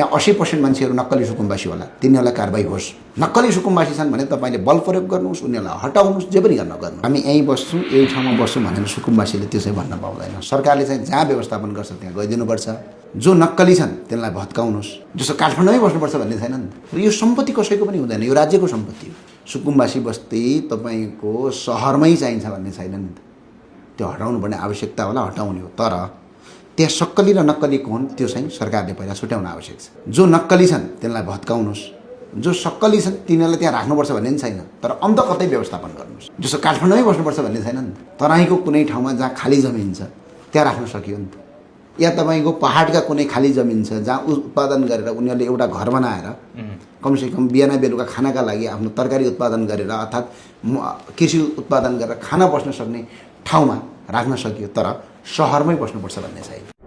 यहाँ 80% मान्छेहरू नक्कली सुकुम्बासी होला, तिनीहरूलाई कारबाही होस्। नक्कली सुकुम्बासी छन् भने तपाईँले बल प्रयोग गर्नुहोस्, उनीहरूलाई हटाउनुहोस्, जे पनि गर्नु। हामी यहीँ बस्छौँ, यही ठाउँमा बस्छौँ भनेर सुकुम्बासीले त्यो चाहिँ भन्न पाउँदैन। सरकारले चाहिँ जहाँ व्यवस्थापन गर्छ त्यहाँ गइदिनुपर्छ। जो नक्कली छन् त्यसलाई भत्काउनुहोस्। जस्तो काठमाडौँमै बस्नुपर्छ भन्ने छैन नि त। यो सम्पत्ति कसैको पनि हुँदैन, यो राज्यको सम्पत्ति हो। सुकुम्बासी बस्ती तपाईँको सहरमै चाहिन्छ भन्ने छैन नि त। त्यो हटाउनु पर्ने आवश्यकता होला, हटाउने हो। तर त्यहाँ सक्कली र नक्कली कोन त्यो चाहिँ सरकारले पहिला छुट्याउन आवश्यक छ। जो नक्कली छन् त्यसलाई भत्काउनुहोस्, जो सक्कली छन् तिनीहरूलाई त्यहाँ राख्नुपर्छ भन्ने पनि छैन। तर अन्त कतै व्यवस्थापन गर्नुहोस्। जस्तो काठमाडौँमै बस्नुपर्छ भन्ने छैन नि त। तराईको कुनै ठाउँमा जहाँ खाली जमिन छ त्यहाँ राख्न सकियो नि त। या तपाईँको पहाडका कुनै खाली जमिन छ जहाँ उत्पादन गरेर उनीहरूले एउटा घर बनाएर कमसेकम बिहान बेलुका खानाका लागि आफ्नो तरकारी उत्पादन गरेर अर्थात् कृषि उत्पादन गरेर खाना बस्न सक्ने ठाउँमा राख्न सकियो। तर सहरमै बस्नुपर्छ भन्ने छैन।